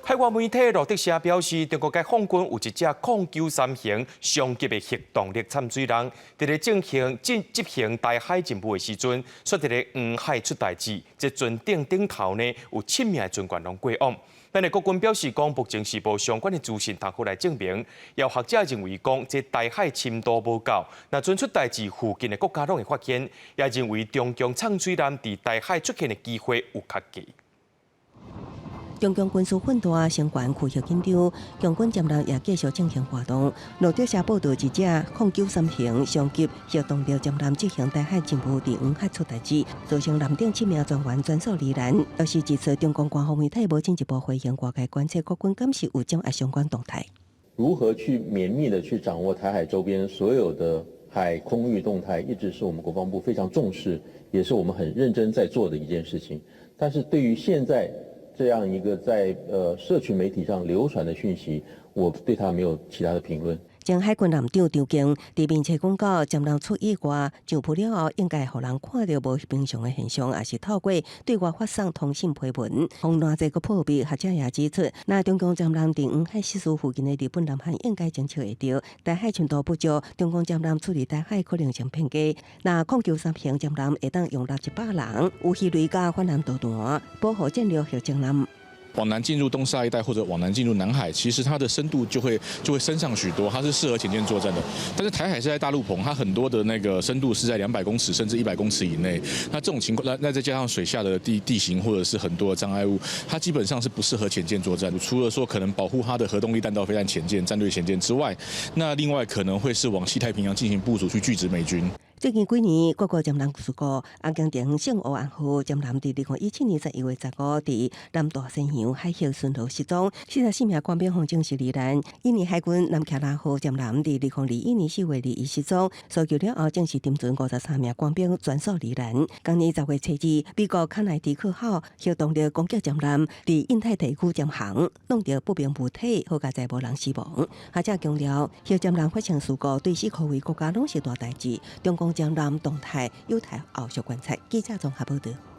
海外媒體路德社表示，中國解放軍有一隻空九三型雙級的核動力潛水艦，佇咧進行進執行台海任務的時陣，煞佇咧黃海出代誌，這船頂頂頭呢有七名船員攏過往。但是國軍表示講，目前是無相關的資訊通好來證明。有學者認為講，這台海深度無夠，若船出代誌，附近的國家攏會發現，也認為中共潛水艦佇台海出現的機會有較低。中共軍事訓練相關區域緊張，共軍艦艦也繼續進行活動。路透社報道，一隻空九三型雙級核動力艦艦執行台海任務佇黃海出代誌，造成艦頂七名船員全數罹難。但是指出，中共官方媒體無進一步回應外界關切，國軍敢是有掌握相關動態。如何去綿密的去掌握台海周邊所有的海空域動態，一直是我們國防部非常重視，也是我們很認真在做的一件事情。但是對於現在這樣一個在社群媒體上流傳的訊息，我對他沒有其他的評論。前海軍艦長張莖佇面冊講到，艦艦出意外上浮了後，應該予人看著無平常的現象，抑是透過對外發送通信批文，予偌濟閣破密。學者也指出，若中共艦艦佇黃海失事附近的日本南韓應該偵測會著，台海深度不足，中共艦艦處理台海可能性偏低。若空九三型艦艦會當容納100人，有魚雷佮反艦導彈，保護戰略核潛艦。往南進入東沙一帶，或者往南進入南海，其實它的深度就會深上許多，它是適合潛艦作戰的。但是台海是在大陸棚，它很多的那個深度是在200公尺甚至100公尺以內。那這種情況，那再加上水下的地形或者是很多的障礙物，它基本上是不適合潛艦作戰。除了說可能保護它的核動力彈道飛彈潛艦、戰略潛艦之外，那另外可能會是往西太平洋進行部署，去拒止美軍。最近幾年，各國艦艦事故，阿根廷聖奧安號艦艦佇2017年11月15佇南大西洋海域巡邏失蹤，44名官兵予證實罹難。印尼海軍南卡拉號艦艦佇2021年4月21失蹤，搜救了後證實沉船53名官兵全數罹難。今年10月初二，美國康乃狄克號核動力攻擊艦艦佇印太地區潛航，撞著不明物體，好佳哉無人死亡。學者強調，核艦艦發生事故對四箍圍國家攏是大代誌。中共艦艦動態有待後續觀察。記者綜合報道。